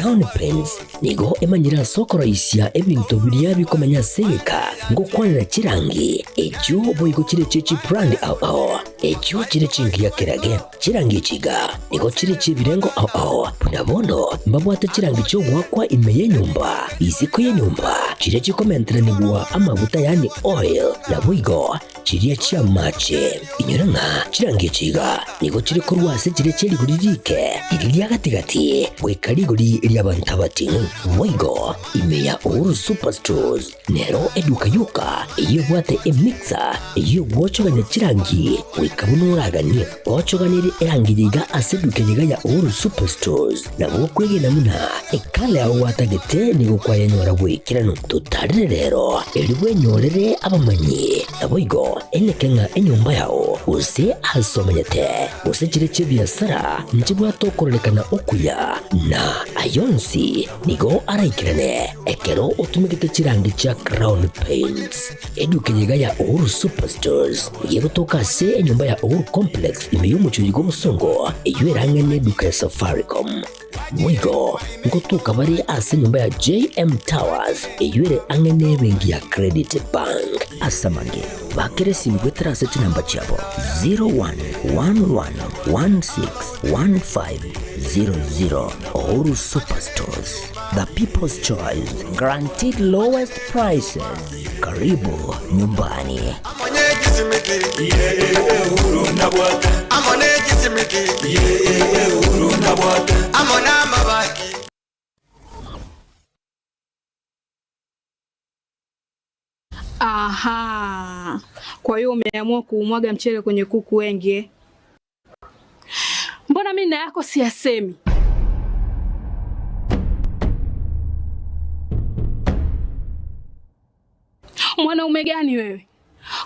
Crown Paints nigo emanyire ase okoroisia ebinto biria bikomenya ase egeka, ngokwanera chirangi echio boigo chire chie chibrand ao ao, echio chire chingiya kerage. Chirangi echi iga nigo chire chi'ebirengo ao ao, buna bono mbabwate chirangi chi'ogoakwa ime y'enyomba, isiko y'enyomba, chiria chikomenteranigwa amaguta yaani oil, naboigo chiria chi'amache. Inyora ng'a chirangi echi iga nigo chire korwa ase chiria chie rigori riike, riria ria gati-gati, goika rigori ri'abanto abating'u. Boigo ime ya Uhuru Superstores Nero eduka yoka eyio ebwate emixer eyio egwochogania chirangi goika buna oraganie. Ochoganirie erangi eye iga ase eduka eye iga ya Uhuru Superstores nabo okwegena buna ekala yao gwatagete nigo kwayenyora bw'ekeranu. Totarere rero erio bwenyorere abamanyi naboigo eneke ng'a enyomba yao gose ase omenyete gose chire chi'ebiasara nchibwate okororekana okuya na ayonsi Nigo araikerane ekero otumegete chirangi chia Crown Paints. Eduka eye iga ya Uhuru Superstores nigo egotoka ase enyomba ya Uhuru Complex ime y'omochie oyo bw'obosongo eyio erang'ane eduka ya Safaricom. Boigo ngotoka bare ase enyomba ya JM Towers eyio ere ang'e n'ebenki ya Credit Bank. Ase amange, bakera esimi goetera ase chinamba chiabo 0111161500. Uhuru Superstores, the people's choice, guaranteed lowest prices. Karibu nyumbani. Aha, kwa hiyo umeamua kuumwaga mchele kwenye kuku wengi eh? Mbona mimi na yako siyasemi? Mwanaume gani wewe?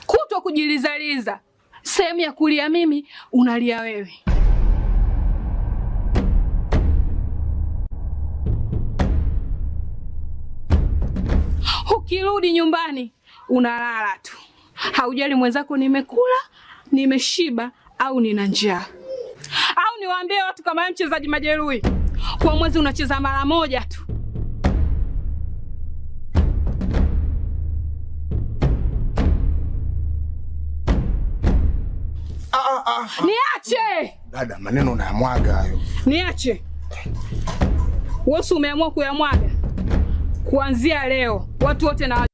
Kutwa kujilizaliza, sehemu ya kulia mimi unalia wewe. Ukirudi nyumbani unalala tu, haujali mwenzako nimekula, nimeshiba au nina njaa. Au niwaambie watu kama wewe mchezaji majeruhi, kwa mwezi unacheza mara moja tu. Ah, ah, ah. Niache Dada, maneno unayamwaga hayo. niache. Wewe umeamua kuyamwaga kuanzia leo, watu wote na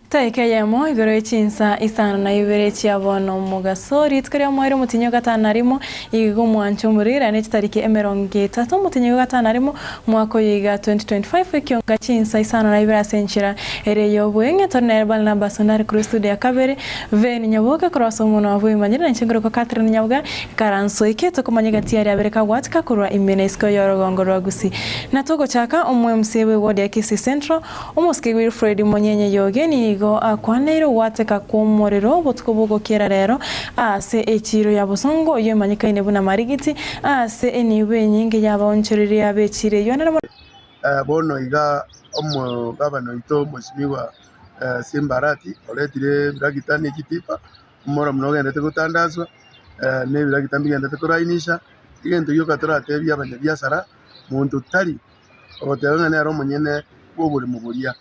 Tariki eyemo igoro ye chinsa isano na ibere chia bono omogaso, rituko ria omoerio omotienyi o gatano na rimo, iga omwancho omorira ne chitariki emerongo etato omotienyi o gatano na rimo omwaka oyo iga 2025 ekionga chinsa isano na ibere ase enchera ere y'obweng'e. Tore nere Barnabas onde are korwa estudio ya kabere, Veni Nyaboke korwa ase omonwa bw'emanyire na inche nkorokwa Catherine Nyaboga ekaranso eke tokomanya egati aria abere kagwatika korwa ime na isiko y'orogongo rwa Gusii. Na togochaka omo MC bw'eward ya Kisii Central Omosike Wilfred Monyenye Yoge nigo akwaneire ogwateka kw'omorero obotuko bw'ogokiera rero ase echiiro ya Bosongo oyio emanyekaine buna Marigiti ase enibo enyinge y'abaonchoreria b'echiiro eyio nere Bono iga omogabana oito Mheshimiwa Simba Arati oretire ebiragita ne chitipa, omoremo nogenderete gotandaswa, na ebiragita mbigenderete korainisha, egento gioka toratebie abanyabiasara, monto tari ogoteba ng'a nere omonyene bw'oboremo boria.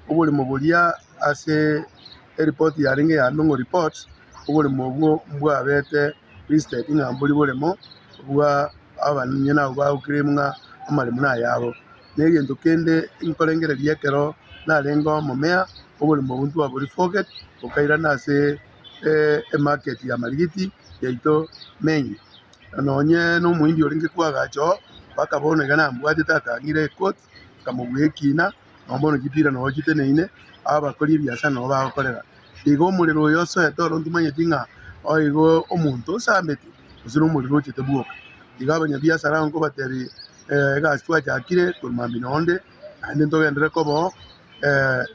Oboremo boria ase eripoti yarenge ya Ndung'u report, oboremo obwo mbwabete listed ng'a mbori boremo bwa abanyene abwo bagoclaim ng'a amaremo nayabo. Na egento kende nkorengereria ekero narenge omomea, oboremo obwo ntwabori forget, bokairana ase emarket ya Marigiti yaito main. Na nonye nomoindi orenge koagacha oo, mpaka bono iga nambwatete akang'ira ekoti, nkamobua ekina, nabo bono chipira nabo chiteneine, abakori ebiasara nabo bagokorera. Igo omorero oyo osoete oro ntimanyeti ng'a oigo omonto osambete, gose nomorero ochete bwoka. Igo abanyabiasara aba nkobatebia egasi twachakire korwa mambia nonde, naende ntogenderere koba oo,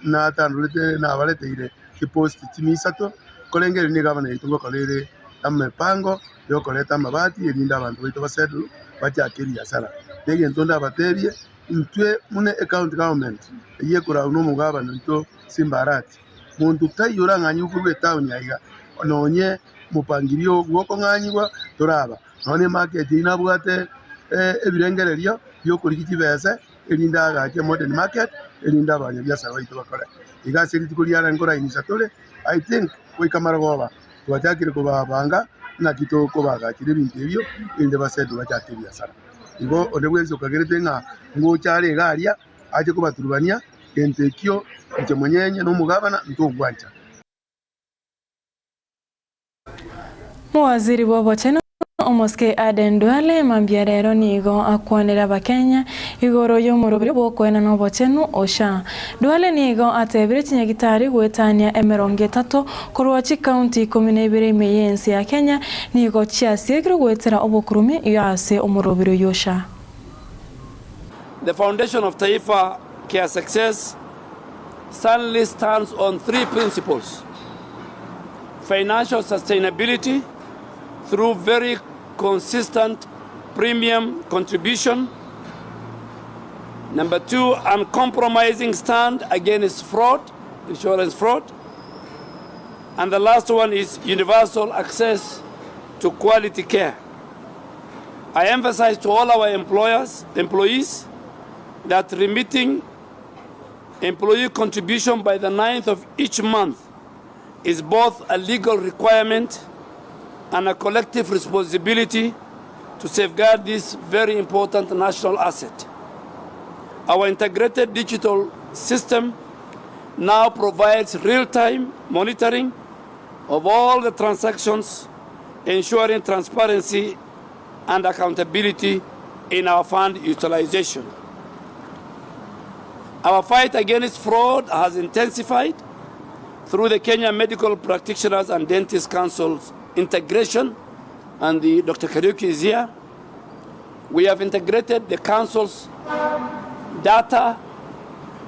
natandorete nabareteire chiposti chimia isato, korende eri nigo abana yaito ngokora ere. emepango yokoreta amabati erinde abanto baito basettle bachake ebiasara. Negento ndabatebie intwe buna ecounty government eyio ekoragwa na omogabana oito Simba Arati, monto taiyo orang'anyigwe korwa etown aiga nonye mopangirio bw'okong'anyigwa toraba. Nonya nemarket eyio nabwate ebirengererio biokorigia chibese erinde agache modern market erinde abanyabiasara baito bakore. Iga ase rituko riare nkorainisa tore, I think goika marogoba twachakire kobabanga ng'aki tokobagachera ebinto ebio erinde basetwe bachake ebiasara. Igo onde bwensi okagerete ng'a ngocha are iga aria ache kobaturubania gento ekio inche monyenye na omogabana ntogwancha. Mowaziri bw'obochenu Omosike Aden Duale mambia rero nigo akwanire Abakenya igoro y'omoroberio bw'okoenana obochenu OSHA. Duale nigo atebire chinyagitari goetania emerongo etato korwa chikaunti ikomi na ibere ime y'ense ya Kenya nigo chiasiekirwe goetera obokurumi ase omoroberio oyio OSHA. The foundation of Taifa Care Success certainly stands on three principles financial sustainability through very consistent premium contribution. Number two, uncompromising stand against fraud, insurance fraud. And the last one is universal access to quality care. I emphasize to all our employers, employees that remitting employee contribution by the 9th of each month is both a legal requirement and a collective responsibility to safeguard this very important national asset. Our integrated digital system now provides real-time monitoring of all the transactions, ensuring transparency and accountability in our fund utilization. Our fight against fraud has intensified through the Kenya Medical Practitioners and Dentists Council's integration, and the Dr. Kariuki is here. We have integrated the council's data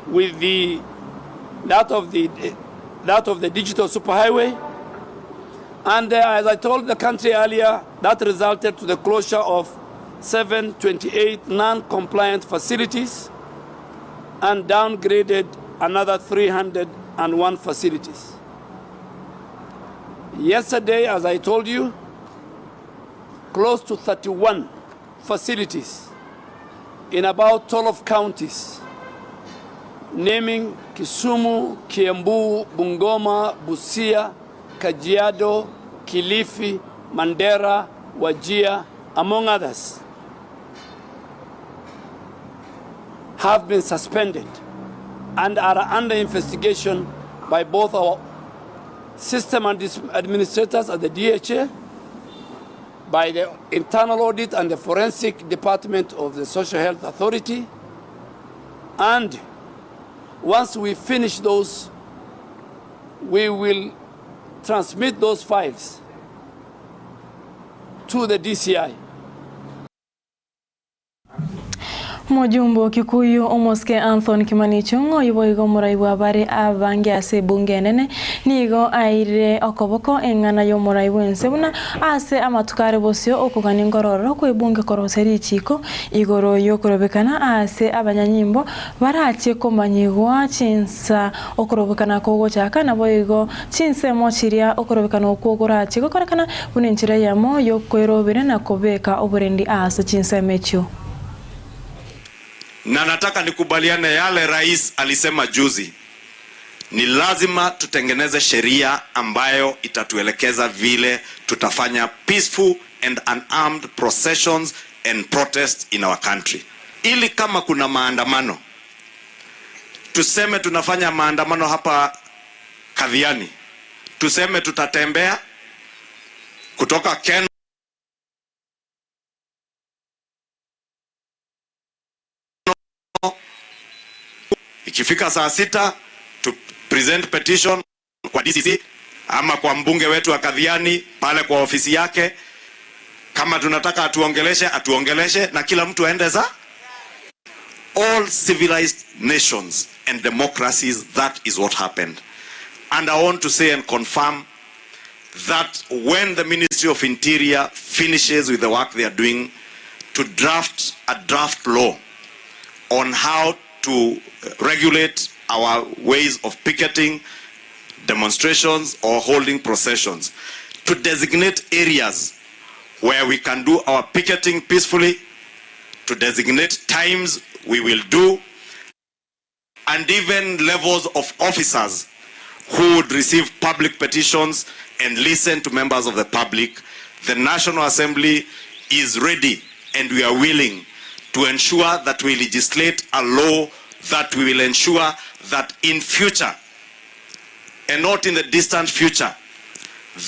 with the that of the that of the digital superhighway. And as I told the country earlier, that resulted to the closure of 728 non-compliant facilities and downgraded another 301 facilities. Yesterday, as I told you, close to 31 facilities in about 12 counties, naming Kisumu, Kiambu, Bungoma, Busia, Kajiado, Kilifi, Mandera, Wajir, among others, have been suspended and are under investigation by both our system administrators at the DHA, by the internal audit and the forensic department of the Social Health Authority. And once we finish those, we will transmit those files to the DCI. Omojumbe o Kikuyu omosike Anthony Kimani Ichung'wa oyio boigo omorai bw'abare abange ase ebunge enene nigo airire okoboko eng'ana y'omorai bw'ense buna ase amatuko are bosio okogania nkorororo kw'ebunge korosia richiiko igoro y'okorobekana ase abanyanyimbo Barache komanyigwa chinsa okorobekana kogochaka, naboigo chinsemo chiria okorobekana okwo korache gokorekana buna enchera eyemo y'okwerobera na kobeka oborendi aase chinsemo echio. Na nataka nikubaliane yale rais alisema juzi, ni lazima tutengeneze sheria ambayo itatuelekeza vile tutafanya peaceful and unarmed processions and protests in our country, ili kama kuna maandamano tuseme tunafanya maandamano hapa Kadhiani, tuseme tutatembea kutoka Keno ikifika saa sita tu present petition kwa DCC ama kwa mbunge wetu wa Kadhiani pale kwa ofisi yake. Kama tunataka atuongeleshe, atuongeleshe na kila mtu aende za all civilized nations and democracies that is what happened and I want to say and confirm that when the ministry Ministry of Interior finishes with the work they are doing to draft a draft law on how to regulate our ways of picketing, demonstrations or holding processions, to designate areas where we can do our picketing peacefully, to designate times we will do, and even levels of officers who would receive public petitions and listen to members of the public. The National Assembly is ready and we are willing to ensure that we legislate a law that we will ensure that in future and not in the distant future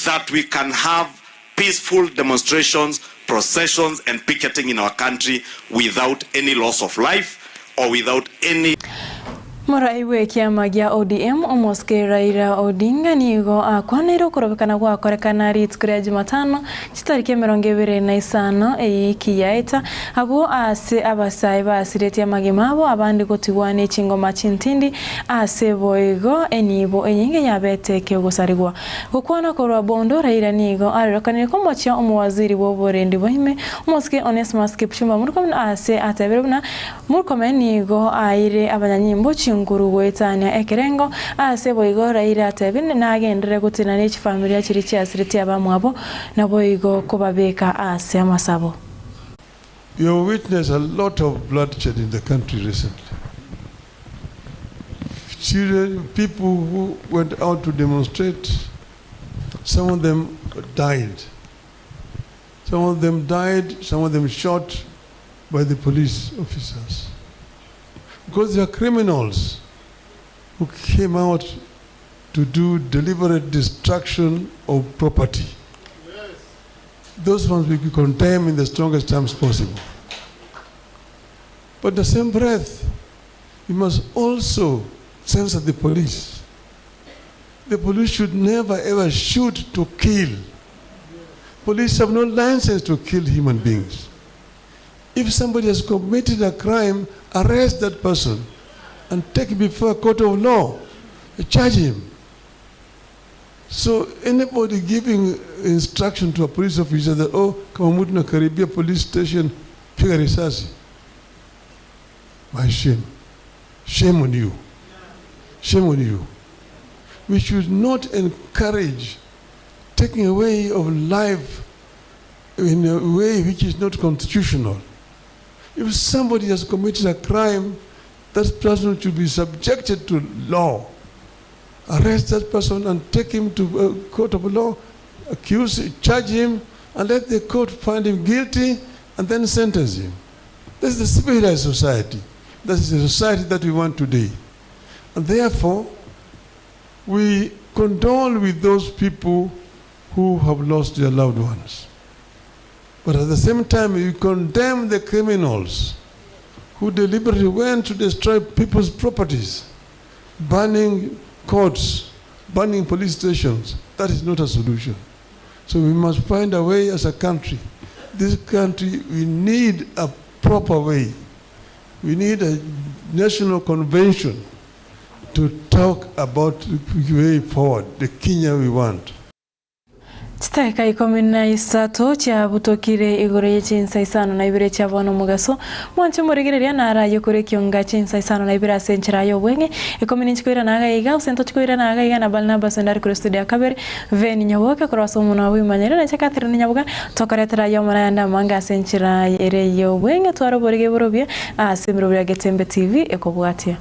that we can have peaceful demonstrations, processions and picketing in our country without any loss of life or without any Morai bw'ekiama gia ODM, Omosike Raila Odinga nigo akwaneire okorobekana gwakorekana rituko ria Jumatano chitariki 25 eyiki yaeta, abwo ase abasae basiretie amagima abo abande gotigwa ne chingoma chintindi ase boigo enibo enyinge yabete kegosarigwa. Gokwana korwa Bondo, Raila nigo arorekanire komochia omowaziri bw'oborendi bwaime, Omosike Onesmus Kipchumba Murkomen ase atebire buna Murkomen nigo aeire abanyanyimbo chinguru goetania ekerengo ase boigo Raila atebire nagenderere gotenena ne chifamilia chiria chiasiretie abamwabo naboigo kobabeka ase amasabo. You have witnessed a lot of bloodshed in the country recently. Children, people who went out to demonstrate, some of them died. Some of them died, some of them shot by the police officers. Because they are criminals who came out to do deliberate destruction of property. Those ones we condemn in the strongest terms possible. But the same breath, we must also censor the police. The police should never ever shoot to kill. Police have no license to kill human beings. If somebody has committed a crime, arrest that person and take him before a court of law, charge him. So anybody giving instruction to a police officer that, oh, kama mtu nakaribia police station, piga risasi. My shame. Shame on you. Shame on you. We should not encourage taking away of life in a way which is not constitutional. If somebody has committed a crime, that person should be subjected to law. Arrest that person and take him to a court of law, accuse, charge him, and let the court find him guilty and then sentence him. That's the civilized society. That is the society that we want today. And therefore, we condole with those people who have lost their loved ones. But at the same time, we condemn the criminals who deliberately went to destroy people's properties, burning courts, burning police stations. That is not a solution. So we must find a way as a country. This country, we need a proper way. We need a national convention to talk about the way forward, the Kenya we want. Chidakika ikomi na isato chiabutokire igoro ye chinsa isano na ibere chia bono omogaso, mwanche omorigereria naraye kore ekionga chinsa isano na ibere ase enchera y'obweng'e, ikomi ninchi koirana iga iga, gose ntochi koirana iga iga na Barnabas onde are korwa estudio ya kabere, Veni Nyaboke korwa ase omonwa bw'imanyereri na inche Catherine Nyaboga, tokoretera ayio amang'ana ayande amange ase enchera ere y'obweng'e tware oborege borobie ase emerobio ya Getembe TV ekobwatia.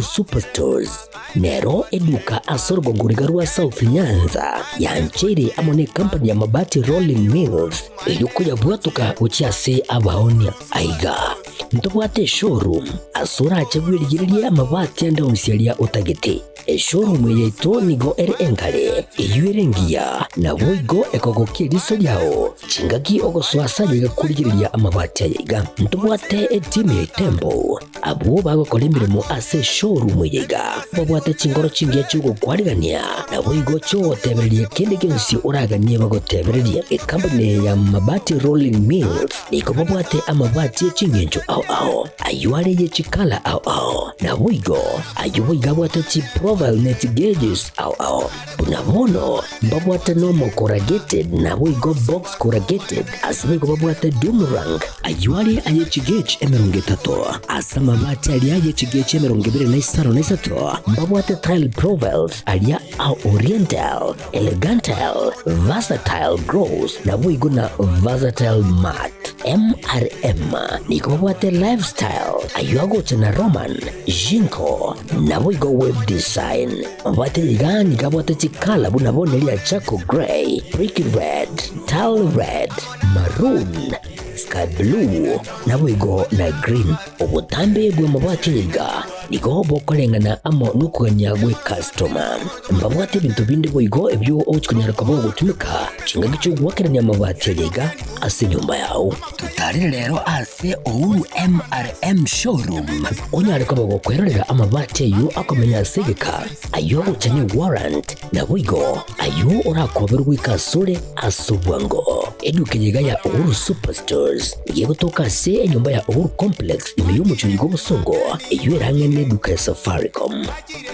Superstores nero eduka ase orogongo riga rwa South Nyanza yancheire amo ne company ya Mabati Rolling Mills eyio koyabwatoka gochia ase abaonia. Aiga ntobwate eshowroom ase orache bwerigererie amabati ande onsi aria otagete. Eshowroom yaito nigo ere engare, eyio ere engiya, naboigo ekogokia eriso riao chingaki ogosoa ase ayaiga korigereria amabati ayaiga. Ntobwate etimu ya Itembo, abwo bagokora emeremo ase eshowroom eye iga, babwate chingoro chingiya chi'ogokwarigania, naboigo chi'ogotebereria kende gionsi oraganie bagotebererie. Ekampuni eye ya Mabati Rolling Mills nigo babwate amabati e ching'encho ao ao, ayio are ye chikala ao ao, naboigo ayio boigo abwate chiprofile ne chigeges ao ao. Buna bono mbabwate normal corrugated naboigo box corrugated, ase boigo babwate doom rank, ayio are aye chigauge 30, ase amabati aria aye chigauge 23 mbabwate tile profiles aria a oriental, elegantile, versatile gloss naboigo na versatile matte. MRM nigo babwate lifestyle ayio agocha na Roman, Jinko naboigo web design. Mabwate iga nigo abwate chikala buna bono eria charcoal grey, brick red, tile red, maroon, sky blue naboigo na green. Obotambe bw'amabwate iga nigo bokoreng'ana amo nokogania gw'ekastoma. Mbabwate ebinto binde boigo ebio ogochia konyara koba ogotumeka chingaki chi'ogoakerania amabati aya iga ase enyomba yao. Totarire rero ase Uhuru MRM Showroom onyare koba gokwerorera amabati ayio akomenya ase egeka, ayio agocha ne warrant, naboigo ayio orakoberwe goika asore ase obwango. Eduka eye iga ya Uhuru Superstores nigo egotoka ase enyomba ya Uhuru Complex ime y'omochie oyo bw'obosongo, eyio ere ang'e neduka ya Safaricom.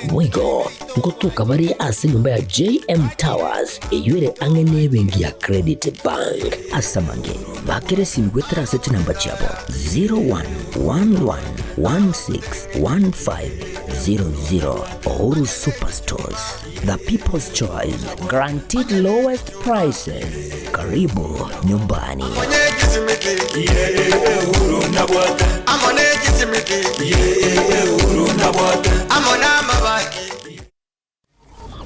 Boigo ngotoka bare ase enyomba ya JM Towers eyio ere ang'e nebenki ya Credit Bank. Ase amange, bakera esimi goetera ase chinamba chiabo 0111161500. Uhuru Superstores, the people's choice, guaranteed lowest prices. Karibu nyumbani.